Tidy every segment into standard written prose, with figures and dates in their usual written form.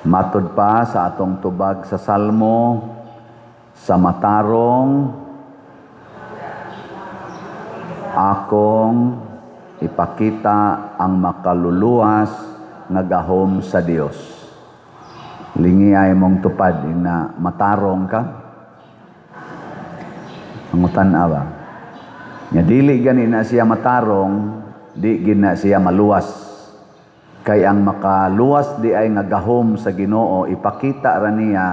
Matod pa sa atong tubag sa Salmo, sa matarong akong ipakita ang makaluluwas nga gahom sa Dios. Lingi ay mong tupad na matarong ka. Pangutan ba? Nya dili gani na siya matarong, di gid na siya maluwas. Kay ang makaluwas di ay nga gahom sa Ginoo ipakita ra niya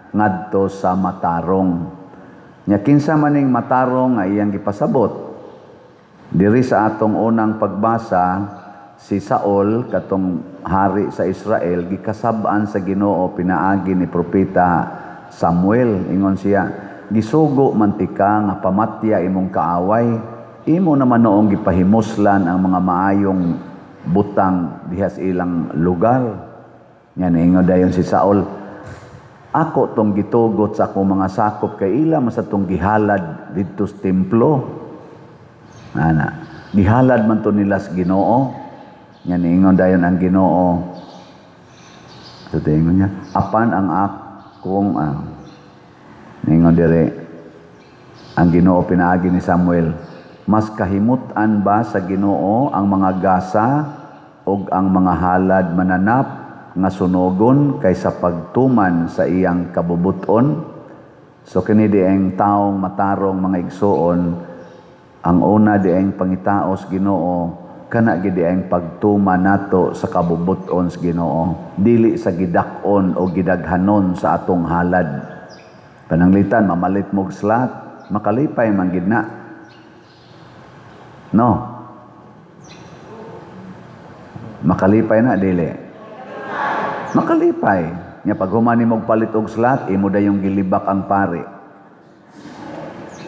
ngadto sa matarong. Nya kinsa maning matarong nga iyang gipasabot? Diri sa atong unang pagbasa, si Saul katong hari sa Israel gikasab-an sa Ginoo pinaagi ni propeta Samuel. Ingon siya, gisugo man tika nga pamatya imong kaaway, imo naman noong gipahimuslan ang mga maayong butang diha sa ilang lugar. Nya niingon dayon si Saul, ako tong gitugot sa akong mga sakop kay ila man sa tong gihalad didto sa templo. Ana, gihalad man to nila sa Ginoo. Nya niingon dayon ang Ginoo. So tingon niya, apan ang akong niingon dire ang Ginoo pinaagi ni Samuel, mas kahimut-an ba sa Ginoo ang mga gasa ug ang mga halad mananap nga sunogon kaysa pagtuman sa iyang kabubuton? So kini dieng taong matarong, mga igsuon, ang una dieng pangitaos Ginoo kana gid dieng pagtuman nato sa kabubuton sa Ginoo, dili sa gidak-on o gidaghanon sa atong halad. Pananglitan mamalit mog slot, makalipay man gid na. No? Makalipay na dili? Makalipay. Nya pag human nimo palit og slot, imo dayong gilibak ang pari.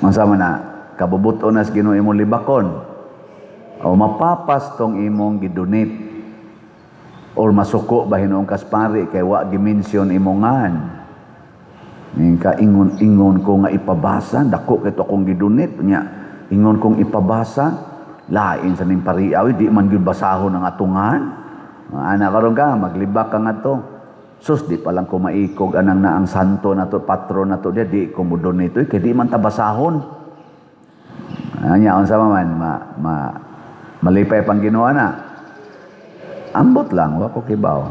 Unsa man na? Kabubuton na sa Ginoo imong libakon. O mapapas tong imong gidonate. Or masuko ba hinuon kas pari kay wa gi-mention imong ngan. Ka ingon-ingon ko nga ipabasa, dako kay to akong gidonate nya. Ingon kong ipabasa, lain sa ning pariaw, di man gyud basahon ang atungan. Ana karon ka maglibak ka ngadto. Sus, di pa lang ko maikog anang naang santo nato, patron nato dia, di ko mo donate kay di man ta basahon. Anya unsa man ma malipay pang Ginoo na. Ambot lang, wa ko kibaw.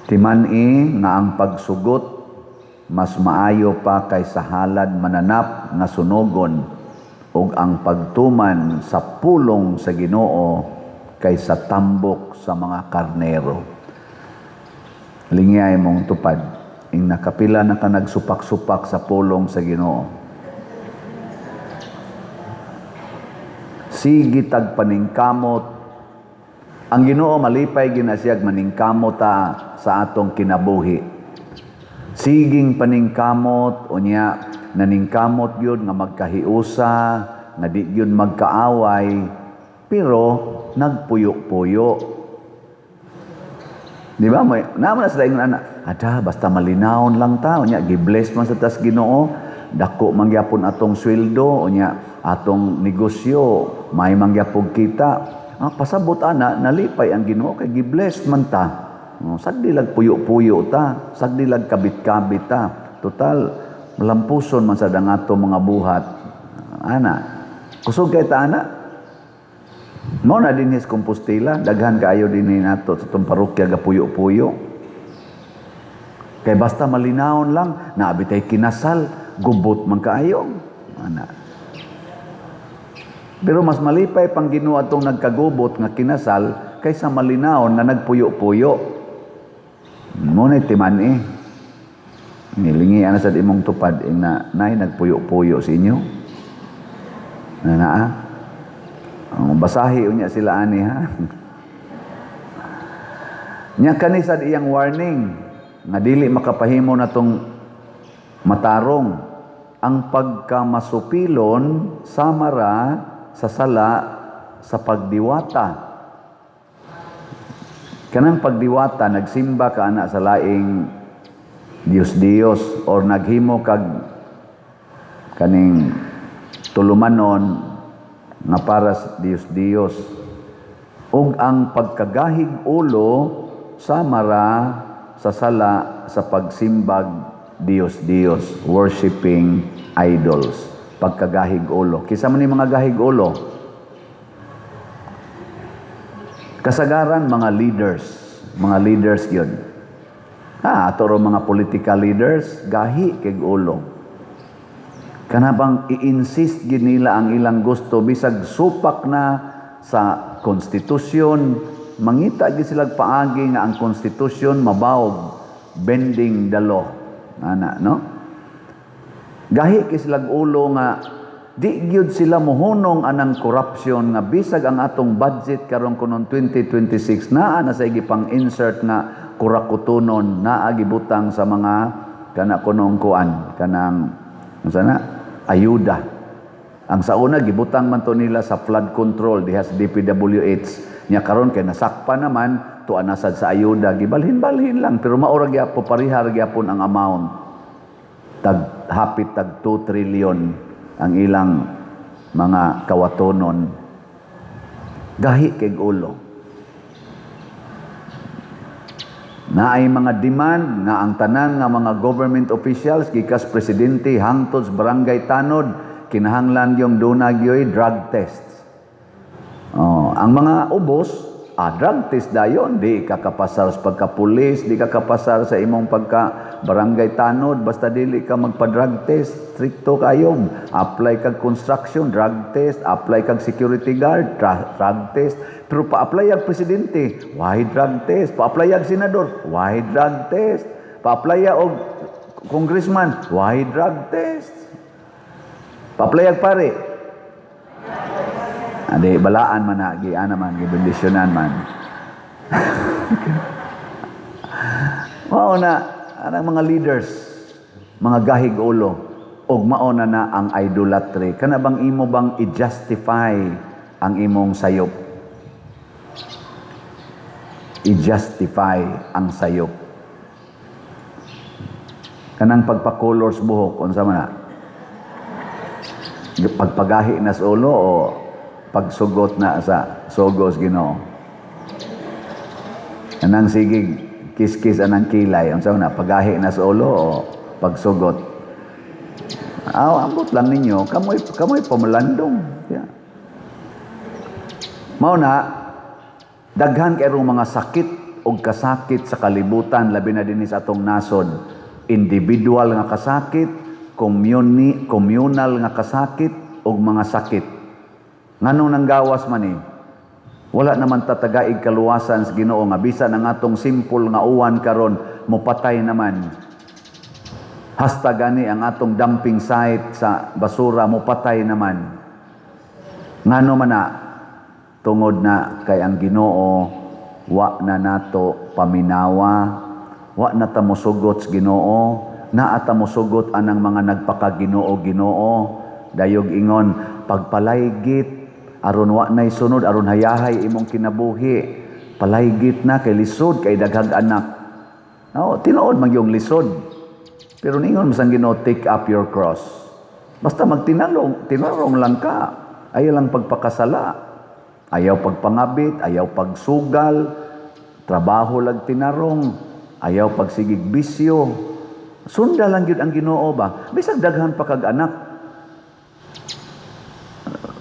Timan-i nga ang pagsugot mas maayo pa kaysa halad mananap nga sunogon ug ang pagtuman sa pulong sa Ginoo kaysa tambok sa mga karnero. Lingiyay mong tupad, ing nakapila na ka nagsupak-supak sa pulong sa Ginoo. Sige tag paningkamot. Ang Ginoo malipay ginasiyag maningkamot ta sa atong kinabuhi. Siging paningkamot unya naningkamot gyud nga magkahiusa, nga di gyud magkaaway, pero nagpuyo-puyo. Di ba? May naman na sila ingon ana, ada basta malinawon lang ta, unya gi-bless man sa tas Ginoo, dako man gyapon atong sweldo, unya atong negosyo, may man gyapon kita. Ah, pasabot ana, nalipay ang Ginoo kay gi-bless man ta. Oh, sagdi lag puyo-puyo ta, sagdi lag kabit-kabit ta. Total malampuson man sad ang ato mga buhat. Ana, kusog kay ta ana. Mao na dinhi sa Compostela, daghan kaayo dinhi nato sa atong parokya gapuyo-puyo. Kay basta malinawon lang, naabi tay kinasal, gubot man kaayo. Ana. Pero mas malipay pang Ginoo atong nagkagubot nga kinasal kaysa malinawon nga nagpuyo-puyo. Mo na timan-i. Nilingi ana sa imong tupad ing na nay nagpuyo-puyo sa inyo. Na naa. Ang basahi unya sila ani ha. Nya kani sad iyang warning nga dili makapahimo natong matarong ang pagkamasupilon samara sa sala sa pagdiwata. Kanang pagdiwata, nagsimba ka ana sa laing Diyos-Diyos or naghimo kag kaning tulumanon nga para sa Diyos-Diyos. Ug ang pagkagahig ulo samara sa sala sa pagsimbag Dios-Dios, worshiping idols, pagkagahig ulo. Kinsa man ni mga gahig ulo? Kasagaran mga leaders, mga leaders yun. Ato ro mga political leaders, gahi kay ulo. Kana bang i-insist gid nila ang ilang gusto bisag supak na sa konstitusyon, mangita gid sila paagi nga ang konstitusyon mabawog, bending the law. Ana, no? Gahi kay sila ulo nga di gyud sila mohunong anang corruption nga bisag ang atong budget karon kunon 2026 naa na sa gipang insert nga kurakutunon, naa gibutang sa mga kana kunong kuan kanang unsa na ayuda. Ang sa una gibutang man to nila sa flood control diha sa DPWH nya, karon kay nasakpa naman tuan na sad sa ayuda, gibalhin-balhin lang, pero mao ra gyapon, parehar gyapon ang amount, tag hapit tag 2 trillion ang ilang mga kawatonon. Gahi kay ulo. Naay mga demand nga ang tanan nga mga government officials gikas presidente hangtod sa barangay tanod kinahanglan yung duna gyoy drug test. Oh, ang mga ubos, drug test dayon, di ka kapasar sa pagka-pulis, di ka kapasar sa imong pagka barangay tanod basta dili ka magpa-drug test, strikto kayo. Apply kag construction, drug test, apply kag security guard, drug test. Pero pa-apply ang presidente, why drug test? Pa-apply ang senador, why drug test? Pa-apply og congressman, why drug test? Pa-apply ang pare. Adi, balaan man na, giana man, gibendisyonan man. Mao na, anang mga leaders, mga gahig ulo, og mao na na ang idolatry. Kana bang imo bang i-justify ang imong sayop? I-justify ang sayop. Kanang pagpa-colors buhok, unsa man na? Pagpagahi na sa ulo o pagsugot na sa sugos Ginoo? Anang sigig kiskis anang kilay, unsa man na, pagahi na sa ulo o pagsugot? Aw, ambot lang ninyo, kamoy pamalandong. Yeah. Mao na daghan kay mga sakit og kasakit sa kalibutan, labi na dinhi sa atong nasod. Individual nga kasakit, communal nga kasakit og mga sakit. Nganong nanggawas man ni? Wala naman tatagaig kaluwasan sa Ginoo nga bisan ang atong simple nga uwan karon mopatay naman. Hasta gani ang atong dumping site sa basura mopatay naman. Ngano man na? Tungod na kay ang Ginoo wa na nato paminawa, wa na ta mosugot sa Ginoo, naa ta mosugot anang mga nagpakaginoo Ginoo, dayog ingon pagpalaygit aron wa nay sunod, aron hayahay imong kinabuhi, palaygit na kay lisod kay daghang anak. No, tinuod man yung lisod. Pero ningon man sang Ginoo, take up your cross. Basta magtinalong, tinarong lang ka. Ayaw lang pagpakasala. Ayaw pagpangabit, ayaw pagsugal, trabaho lag tinarong, ayaw pagsigig bisyo. Sunda lang gyud ang Ginoo ba? Bisag daghan pa kag anak.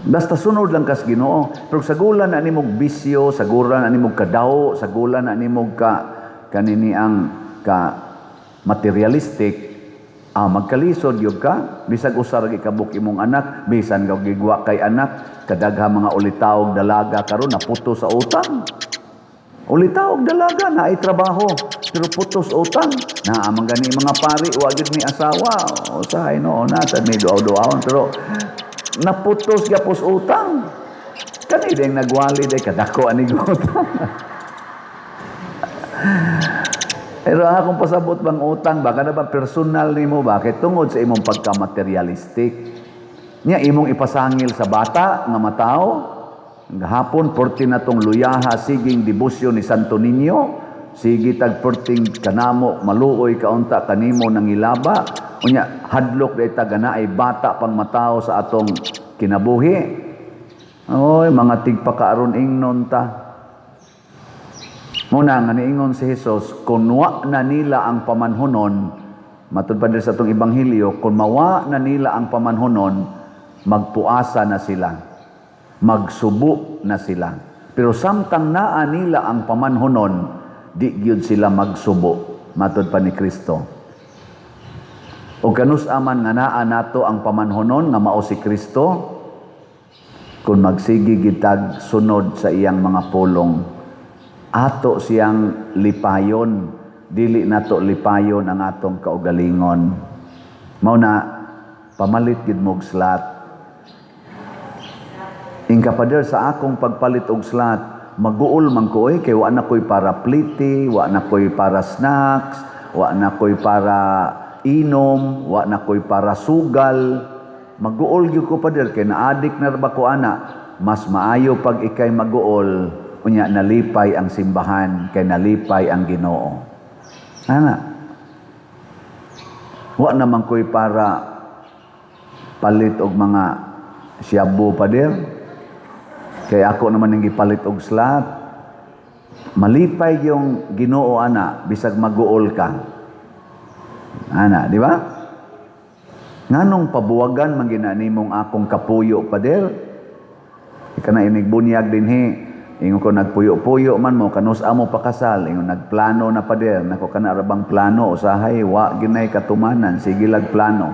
Basta sunod lang kas Ginoo. Pero sagulan na nimog bisyo, sagulan na nimog kadaw, sagulan na nimog ka kanini ang ka materialistic, magkalisod gyud ka. Bisag usa ra gikabuk imong anak, bisan ka gigwa kay anak, kadagha mga ulitaog dalaga karon naputo sa utang. Ulitaog dalaga na ay trabaho, pero putos utang. Naa man gani mga pari, wa gyud mi asawa. Usahay no, na sad mi duaw-duawon, pero naputos gyapos utang. Kani ding nagwali day kadako ani utang. Pero ang akong pasabot bang utang ba kana ba personal nimo ba kay tungod sa imong pagka-materialistic. Nya imong ipasangil sa bata nga matawo. Gahapon porti na tong luyaha siging debosyon ni Santo Niño, sige tag perting kanamo maluoy kaunta kanimo nangilaba. Unya hadlok day ta gana ay bata pang matawo sa atong kinabuhi. Oy, mga tigpakaaron ingnon ta. Muna nga niingon si Jesus, kung wa na nila ang pamanhunon, matud pa diri sa atong ebanghelyo, kung mawa na nila ang pamanhunon, magpuasa na sila. Magsubo na sila. Pero samtang naa nila ang pamanhunon, di gyud sila magsubo, matud pa ni Kristo. O kanus aman nga naa nato ang pamanhunon nga mao si Kristo, kung magsige gitag sunod sa iyang mga pulong, ato siyang lipayon, dili nato lipayon ang atong kaugalingon. Mao na pamalit gid mo og slot. Ingka, "Pader, sa akong pagpalit og slot, maguol man ko oy, kay wa na koy para pliti, wa na koy para snacks, wa na koy para inom, wa na koy para sugal. Maguol gyud ko, pader, kay naadik na ra ba ko ana." Mas maayo pag ikay maguol, unya nalipay ang simbahan kay nalipay ang Ginoo. Ana. "Wa naman ko'y para palit og mga shabu, pader. Kay ako naman ang gipalit og slot." Malipay yung Ginoo ana bisag maguol ka. Ana, di ba? "Nganong pabuwagan man gina nimong akong kapuyo, pader?" Ika na inig bunyag dinhi. Ingon ko, "Nagpuyo-puyo man mo, kanus amo pakasal?" Ingon, "Nagplano na, pader." Nako, kana ra bang plano, usahay wa ginay katumanan, sige lag plano.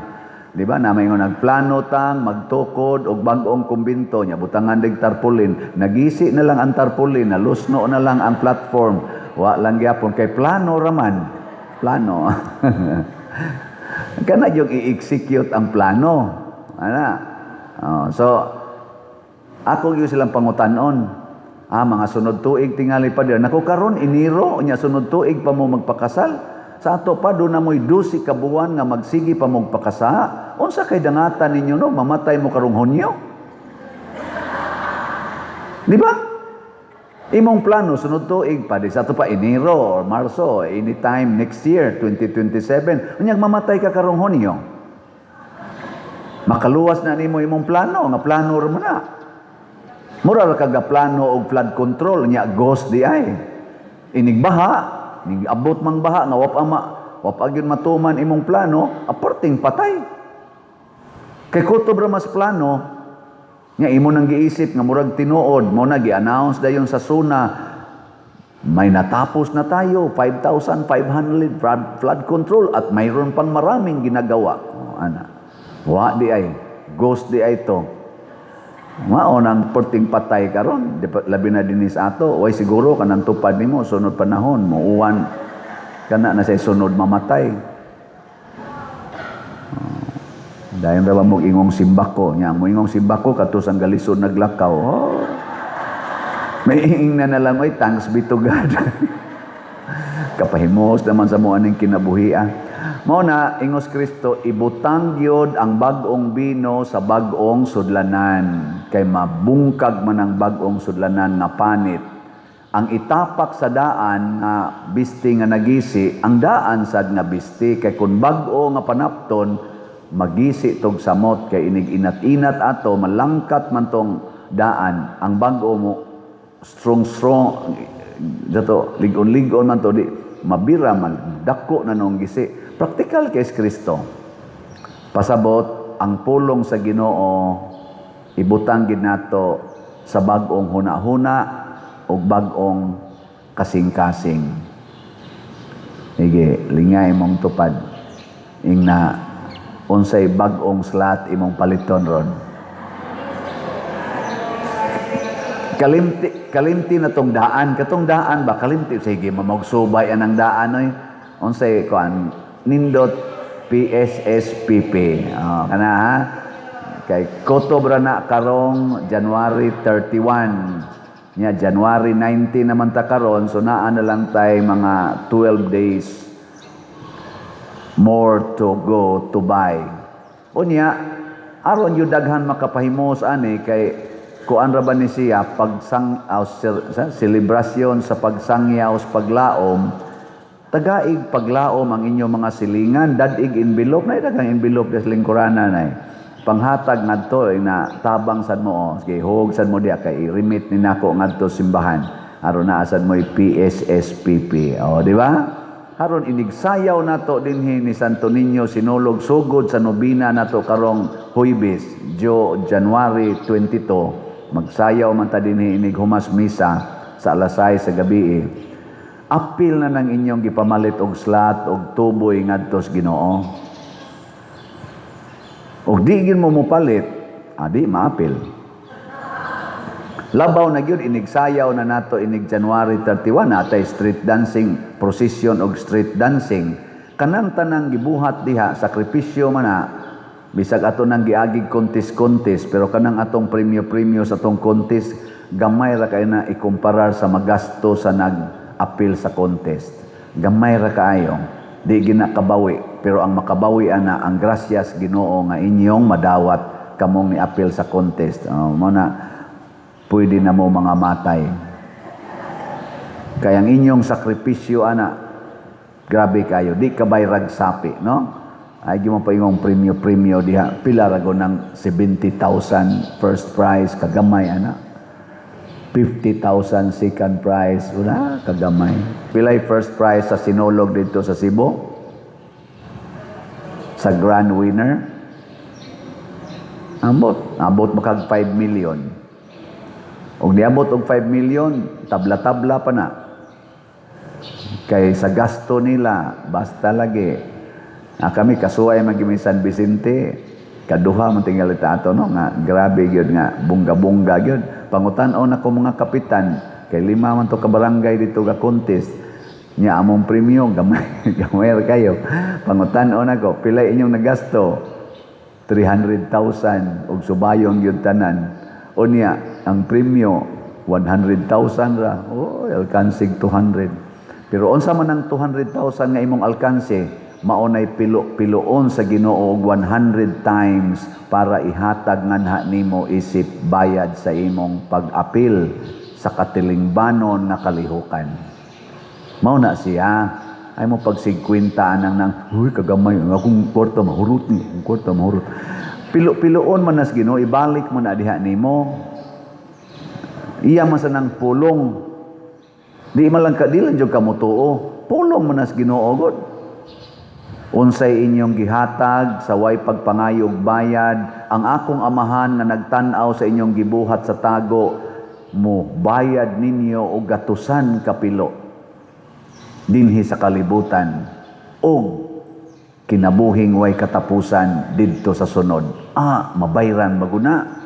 Di ba? Na ingon, "Nagplano tang magtukod og bag-ong kumbinto nya, butangan dig tarpaulin." Nagisi na lang ang tarpaulin, nalusno na lang ang platform. Wa lang gyapon kay plano raman. Plano. Kana yung i-execute ang plano. Ana. Oh, so ako gyud silang pangutanon. "Ah, mga sunod tuig tingali, pader." Nako, karon Enero, nya sunod tuig pa mo magpakasal. Sa ato pa do na mo'y 12 ka buwan nga magsige pa mo pakasa. Unsa kay dangatan ninyo, no? Mamatay mo karong Hunyo. Di ba? Imong plano sunod tuig pa di sa ato pa Enero or Marso, anytime next year, 2027. Unyag mamatay ka karong Hunyo. Makaluwas na nimo imong plano, nga plano ra man na. Mura ra kaga plano og flood control nya ghost di ay. Inig baha, nig abot mang baha nga wa pa gyud matuman imong plano, aperting patay. Kay kutob ra mas plano nga imo nang giisip nga murag tinuod mo na gi-announce dayon sa SONA, may natapos na tayo 5,500 flood control at mayroon pang maraming ginagawa. Oh, ana. Wa di ay ghost di ay to. Mao nang perting patay karon, di pa, labi na dinhi sa ato, way siguro kanang tupad nimo sunod panahon mo uwan kana na say sunod mamatay. Oh, dayon ra ba mo ingong simbako nya, mo ingong simbako kadto sang galisod naglakaw. Oh. May ingna na lang, oy, thanks be to God. Kapahimos naman sa mo aning kinabuhia. Mao na ingos Kristo, ibutang gyud ang bag-ong bino sa bag-ong sudlanan kay mabungkag man ang bag-ong sudlanan nga panit. Ang itapak sa daan nga bisti nga nagisi, ang daan sad nga bisti, kay kun bag-o nga panapton, magisi tog samot kay inig inat-inat ato, malangkat man tong daan. Ang bag-o mo strong strong dato, lig-on-lig-on man to, di mabira man, dako na nung gisi. Practical kay Kristo. Pasabot ang pulong sa Ginoo, ibutang gid nato sa bag-ong huna-huna ug bag-ong kasing-kasing. Sige, lingay mong tupad. Ingna, unsay bag-ong slot imong paliton ron? Kalimti, kalimti na tong daan. Katong daan ba, kalimti. Sige, mamagsubay anang daan oy. Unsay kuan nindot PSSPP. Oh, kana ha. Kay kutob ra na karong January 31. Nya January 19 naman ta karon, so naa na lang tay mga 12 days more to go to buy. Unya, aron yung daghan makapahimos ani, kay kuan ra ba ni siya pagsang sa selebrasyon sa pagsangyaw sa paglaom, tagaig paglaom ang inyong mga silingan, dad-ig envelope na, daghang envelope sa lingkurana na panghatag ngadto eh, na tabang sad mo, oh. Sige, hug sad mo diya kay i-remit ni nako ngadto simbahan. Aron naa sad mo'y PSSPP. O, di ba? Aron inigsayaw nato dinhi ni Santo Niño Sinulog sugod sa nobina nato karong Huybes, Jo January 22. Magsayaw man ta dinhi inig humas misa sa alas 6 sa gabi. Apil na nang inyong gipamalit og slot og tuboy ngadto sa Ginoo. Og di gin mo mopalit, adi maapil. Labaw na gyud inigsayaw na nato inig January 31, natay street dancing, procession og street dancing. Kanang tanang gibuhat diha, sakripisyo man na, bisag ato nang giagig contest-contest, pero kanang atong premyo-premyo sa atong contest, gamay ra kay na ikumparar sa magasto sa nag-apil sa contest. Gamay ra kaayo. Di gina kabawi, pero ang makabawi ana ang grasyas Ginoo nga inyong madawat kamong niapil sa contest. Oh, mo na pwede na mo mga matay. Kaya ang inyong sakripisyo ana, grabe kayo, di ka bayrag sapi, no? Ay mo pa ingong premyo-premyo diha, pila rago ng 70,000 first prize, kagamay ana. 50,000 second prize, wala, kagamay. Pilay first prize sa Sinulog dito sa Cebu? Sa grand winner? Ambot, ambot makag 5 million. Og niabot og 5 million, tabla-tabla pa na. Kay sa gasto nila, basta lagi. Ah, kami kasuway man San Vicente, kaduha man tingali ta ato, no, nga grabe gyud nga bongga-bongga gyud. Pangutan-on ako mga kapitan, kay lima man to ka barangay dito ga contest. Nya among premyo gamay gamay ra kayo. Pangutan-on ako, pila inyong nagasto? 300,000 og subayon gyud tanan. Unya, ang premyo 100,000 ra. Oh, alkansig 200. Pero unsa man ang 200,000 nga imong alkanse, mao nay pilo-piloon sa Ginoo og 100 times para ihatag nganha nimo isip bayad sa imong pag-apil sa katilingbanon nga kalihukan. Mao na siya. Ay mo pagsigkwenta anang nang, "Huy, kagamay, ang akong kwarta mahurot ni, akong kwarta mahurot." Pilo-piloon man nas Ginoo, ibalik mo na diha nimo. Iya man sa nang pulong. Di man lang ka, di lang jud ka motuo. Pulong man nas Ginoo god. Unsay inyong gihatag sa way pagpangayog bayad, ang akong Amahan nga nagtan-aw sa inyong gibuhat sa tago mo bayad ninyo og gatusan kapilo dinhi sa kalibutan og kinabuhing way katapusan didto sa sunod. Ah, mabayran maguna.